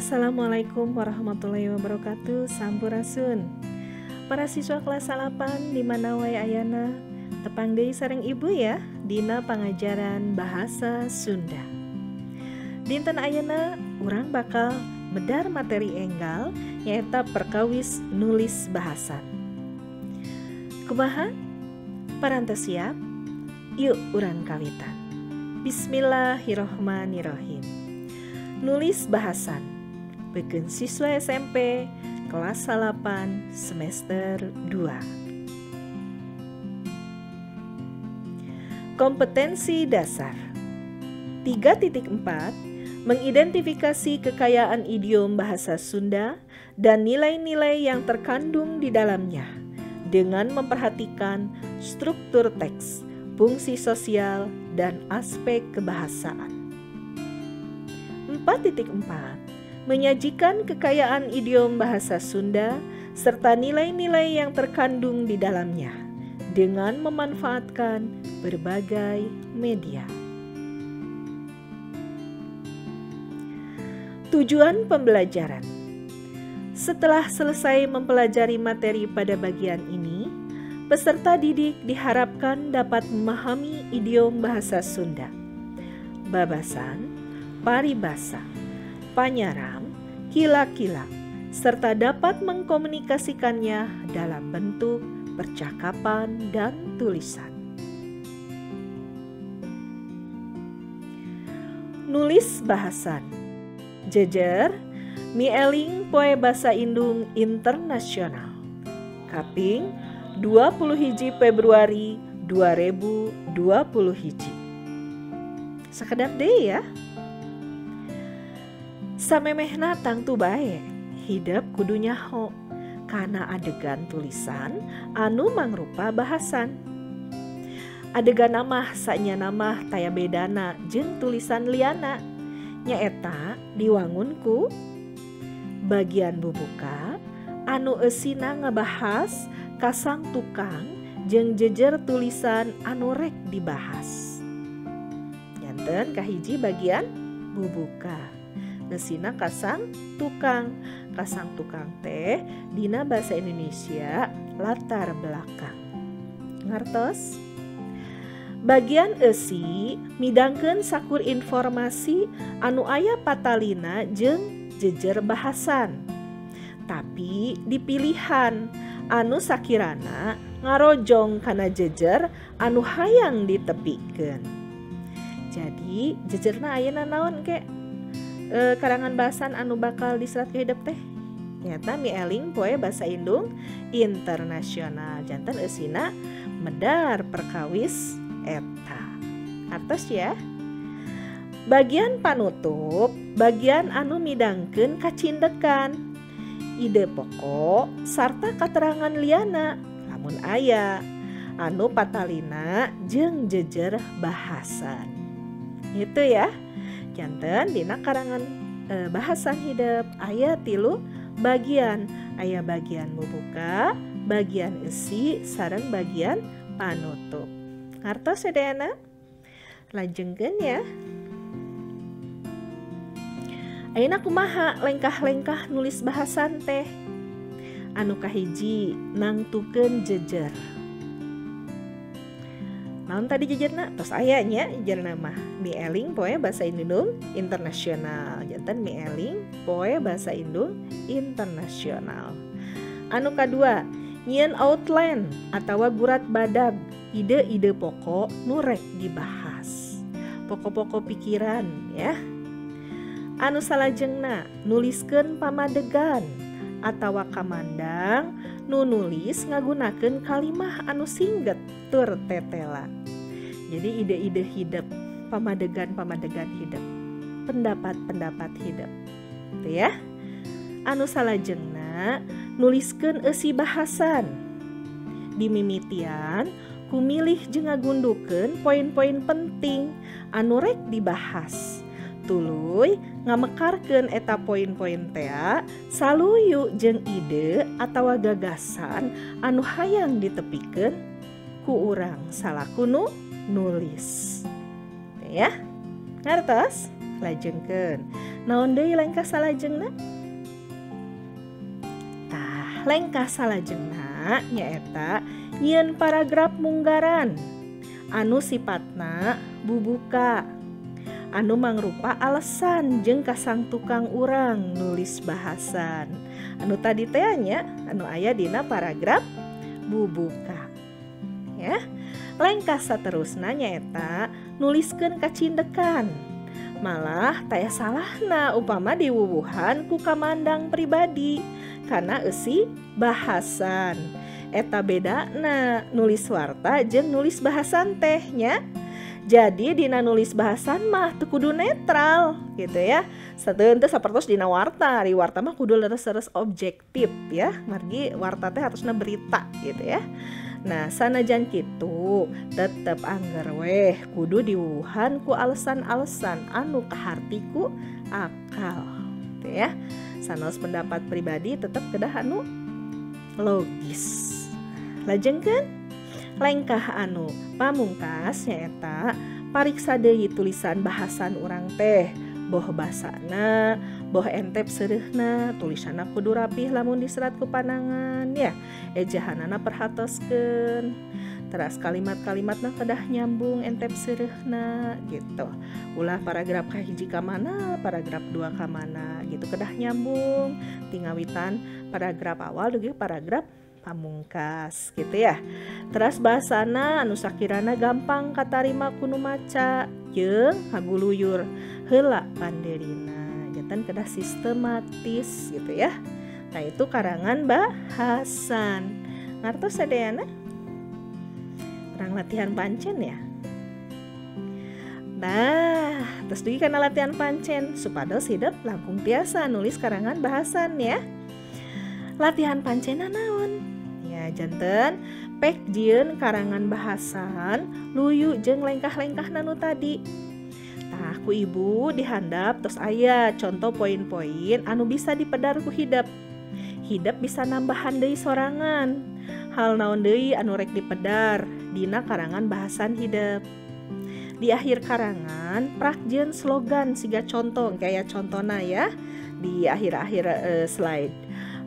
Assalamualaikum warahmatullahi wabarakatuh. Sampurasun. Para siswa kelas 8 di mana wae ayana, tepang deui sareng ibu ya dina pangajaran bahasa Sunda. Dinten ayeuna urang bakal medar materi enggal nyaeta perkawis nulis bahasan. Kumaha? Parantos siap? Yuk urang kawitan. Bismillahirrohmanirrohim. Nulis bahasan beukeun siswa SMP kelas 8 semester 2. Kompetensi dasar 3.4 mengidentifikasi kekayaan idiom bahasa Sunda dan nilai-nilai yang terkandung di dalamnya dengan memperhatikan struktur teks, fungsi sosial, dan aspek kebahasaan. 4.4 menyajikan kekayaan idiom bahasa Sunda serta nilai-nilai yang terkandung di dalamnya dengan memanfaatkan berbagai media. Tujuan pembelajaran. Setelah selesai mempelajari materi pada bagian ini, peserta didik diharapkan dapat memahami idiom bahasa Sunda, babasan, paribasa, panyaram, kila-kila, serta dapat mengkomunikasikannya dalam bentuk percakapan dan tulisan. Nulis bahasan. Jejer Mieling Poe Basa Indung Internasional. Kaping 21 Februari 2021. Sakedap deui ya. Samemehna tangtu bae, hidep kudu nyaho kana adegan tulisan anu mangrupa bahasan. Adegan mah sanyana mah taya bedana jeung tulisan liana, nyaeta diwangun ku bagian bubuka anu eusina ngabahas kasang tukang jeung jejer tulisan anu rek dibahas. Janten kahiji bagian bubuka. Eusina kasang tukang. Kasang tukang teh dina bahasa Indonesia latar belakang. Ngartos? Bagian eusi midangkeun sakur informasi anu aya patalina jeung jejer bahasan. Tapi dipilihan anu sakirana ngarojong kana jejer anu hayang ditepikeun. Jadi jejerna ayeuna naon ke? Karangan bahasan anu bakal diserat ke hidep teh nyata Mieling Poe Basa Indung Internasional. Janten eusina medar perkawis eta. Artos ya. Bagian panutup, bagian anu midangkeun kacindekan, ide pokok sarta katerangan liana lamun aya anu patalina jeung jejer bahasan. Itu ya. Janten dina karangan bahasan hidep aya 3 bagian, aya bagian bubuka, bagian eusi, sareng bagian panutup. Ngartos sadayana? Lajengkeun ya. Ayeuna kumaha lengkah-lengkah nulis bahasan teh? Anu kahiji nangtukeun jejer. Naon tadi jejerna? Tos aya nya jejerna mah Mieling Poe Basa Indung Internasional. Janten Mieling Poe Basa Indung Internasional. Anu kadua, nyieun outline atawa gurat badag, ide-ide pokok nu rek dibahas. Pokok-pokok pikiran ya. Anu salajengna nuliskeun pamadegan atawa kamandang nu nulis ngagunakeun kalimah anu singget tur tetela. Jadi ide-ide hidep, pamadegan-pamadegan hidep, pendapat-pendapat hidep. Gitu ya. Anu salajengna nuliskeun eusi bahasan. Dimimitian kumilih jeung ngagundukeun poin-poin penting anu rek dibahas. Tuluy ngamekarkeun eta poin-poin tea saluyu jeung ide atawa gagasan anu hayang ditepikeun ku urang salaku nu nulis. Ya, ngartos? Lajengkeun. Naon deui lengkah salajengna? Tah, lengkah salajengna nyaeta nyieun paragraf munggaran anu sipatna bubuka anu mangrupa alasan jeung kasang tukang urang nulis bahasan. Anu tadi teh nya anu aya dina paragraf bubuka. Ya. Lengkah saterusna nyaeta nuliskeun kacindekan. Malah taya salahna upama diwuwuhan ku kamandang pribadi karena eusi bahasan. Eta bedana nulis warta jeung nulis bahasan teh nya. Jadi dina nulis bahasan mah teu kudu netral gitu ya. Sateun teh sapertos dina warta, di warta mah kudu leres-leres objektif ya. Margi warta teh harusna berita gitu ya. Nah, sanajan kitu tetep angger weh kudu diwuhan ku alasan-alasan anu kaharti ku akal gitu ya. Sanos pendapat pribadi tetep kedah anu logis. Lajengkeun lengkah anu pamungkas nyaeta pariksa deui tulisan bahasan urang teh, boh basana, boh entep seureuhna, tulisanna kudu rapih lamun diserat ku panangan ya. Ejahanana perhatoskeun. Teras kalimat-kalimatna kedah nyambung entep seureuhna gitu. Ulah paragraf kahiji ka mana, paragraf 2 ka mana gitu, kedah nyambung tingawitan paragraf awal dugi paragraf pamungkas gitu ya. Teras bahasana anu sakirana gampang katarima ku nu maca jeung ngaguluyur heula panderina. Janten kedah sistematis gitu ya. Nah, itu karangan bahasan. Ngartos sadayana? Urang latihan pancen ya. Nah, terus dugi kana latihan pancen supados hidep langkung tiasa nulis karangan bahasan ya. Latihan pancena naon? Ya, janten pek jieun karangan bahasan luyu jeung lengkah-lengkah nanu tadi. Tah, ku ibu dihandap terus aya contoh poin-poin anu bisa dipedar ku hidep. Hidep bisa nambahan deui sorangan. Hal naon deui anu rek dipedar dina karangan bahasan hidep. Di akhir karangan prak jieun slogan siga contoh kayak contona ya di akhir-akhir slide.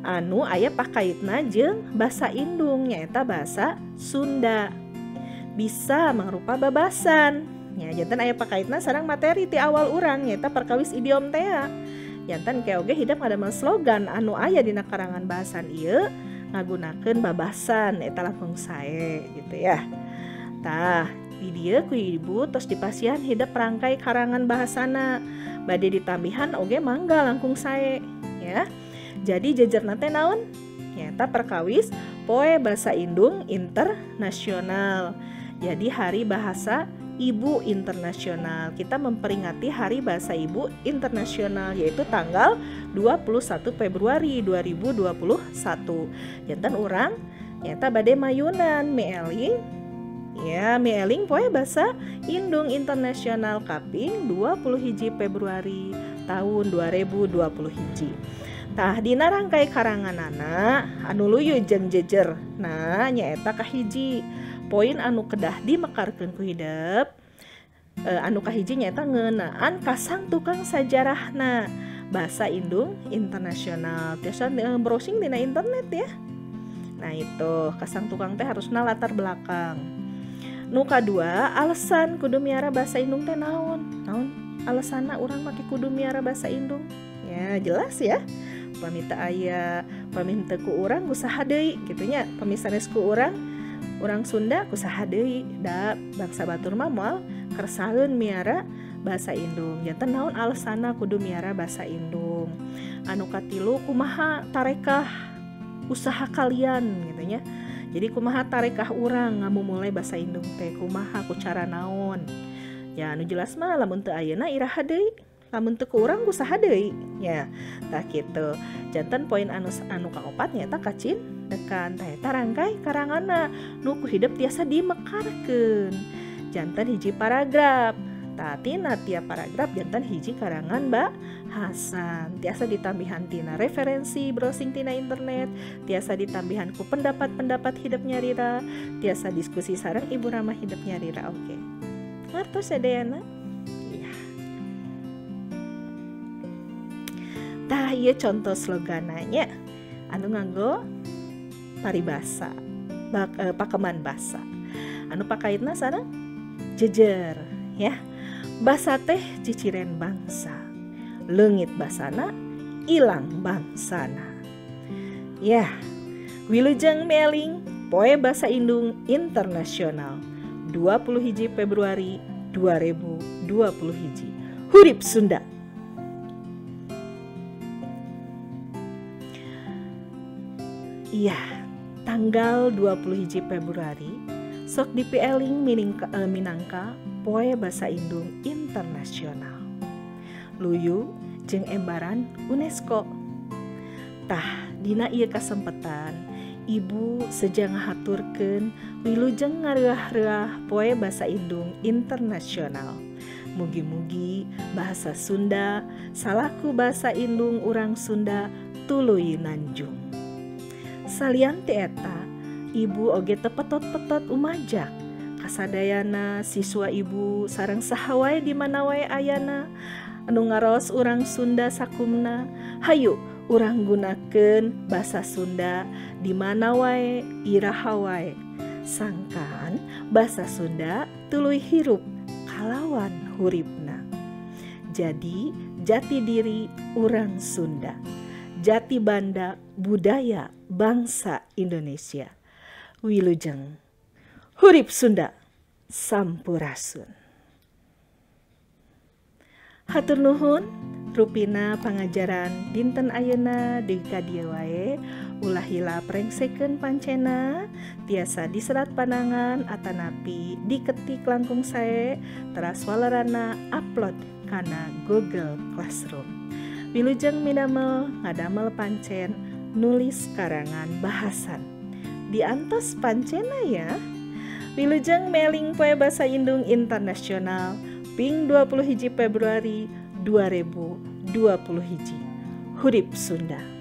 Anu aya pakaitna jeung basa indung nyaeta bahasa Sunda. Bisa mangrupa babasan. Nya janten aya pakaitna sareng materi ti awal urang nyaeta perkawis idiom teh. Janten ke oge hidep ngadamel slogan anu aya dina karangan bahasan ieu ngagunakeun babasan eta langkung sae gitu ya. Tah, di dieu ku ibu tos dipasihan hidep rangkai karangan bahasana. Bade ditambihan oge mangga langkung sae ya. Jadi jejerna teh naon? Nyaeta perkawis Poe Basa Indung Internasional. Jadi Hari Bahasa Ibu Internasional. Kita memperingati Hari Bahasa Ibu Internasional yaitu tanggal 21 Februari 2021. Janten urang nyaeta bade mayunan mieling ya, mieling Poe Basa Indung Internasional kaping 21 Februari tahun 2021. Tah, dina rangkai karanganana anu luyu jeung jejer. Nah, nyaeta kahiji poin anu kedah dimekarkeun ku hidep. Anu kahiji nyaeta ngeunaan kasang tukang sajarahna Bahasa Indung Internasional. Tiasa browsing dina internet ya. Nah, itu kasang tukang teh harusna latar belakang. Nu kadua, alasan kudu miara bahasa indung teh naon? Naon alasanna urang make kudu miara bahasa indung? Ya, jelas ya. Pami teu aya, pami henteu ku urang kusaha deui kitu nya. Pami sanes ku urang, urang Sunda kusaha deui. Da bangsa batur mah moal kersaeun miara bahasa indung. Janten naon alasanna kudu miara bahasa indung? Anu katilu, kumaha tarekah usaha kalian gitu nya. Jadi kumaha tarekah urang ngamumule bahasa indung teh, kumaha ku cara naon? Ya anu jelas mah lamun teu ayeuna iraha deui. Lamun teu ku urang kusaha deui nya. Tah kitu. Janten poin anu kaopat nyaeta kacindekan. Tah eta rangkai karanganna nu ku hidep tiasa dimekarkeun. Janten hiji paragraf. Tah tina tiap paragraf janten hiji karangan bahasan. Tiasa ditambihan tina referensi browsing tina internet, tiasa ditambihan ku pendapat-pendapat hidep nyarira, tiasa diskusi sareng Ibu Rama hidep nyarira oge. Ngartos sadayana? Ya. Tah ieu contoh slogananya anu nganggo paribasa, pakeman basa. Anu pakaitna sareng jejer ya. Basa teh ciciren bangsa. Leungit basana ilang bangsana. Ya, wilujeng mieling Poe Basa Indung Internasional 21 Februari 2021. Hurip Sunda. Iya, tanggal 21 Februari sok dipieling minangka Poe Basa Indung Internasional. Luyu jeung embaran UNESCO. Tah, dina ieu kasempetan Ibu seja ngahaturkeun wilujeng ngareuah-reuah Poe Basa Indung Internasional. Mugi-mugi bahasa Sunda salaku bahasa indung urang Sunda tuluy nanjung. Salian ti eta, Ibu oge teu petot-petot umajak kasadayana siswa ibu sareng saha wae di mana wae ayana anu ngaraos urang Sunda sakumna. Hayu urang gunakeun basa Sunda di mana wae iraha wae. Sangkan basa Sunda tuluy hirup kalawan huripna. Jadi jati diri urang Sunda, jati banda budaya bangsa Indonesia. Wilujeng Hurip Sunda Sampurasun. Hatur nuhun rupina pangajaran dinten ayeuna deui ka dieu wae. Ulah hilap rengsekeun pancena tiasa diserat panangan atanapi diketik langkung sae teras walerana upload kana Google Classroom. Wilujeng midamel ngadamel pancen nulis karangan bahasan. Diantos pancena ya. Wilujeng meling Poe Basa Indung Internasional ping 21 Februari 2021. Hurip Sunda.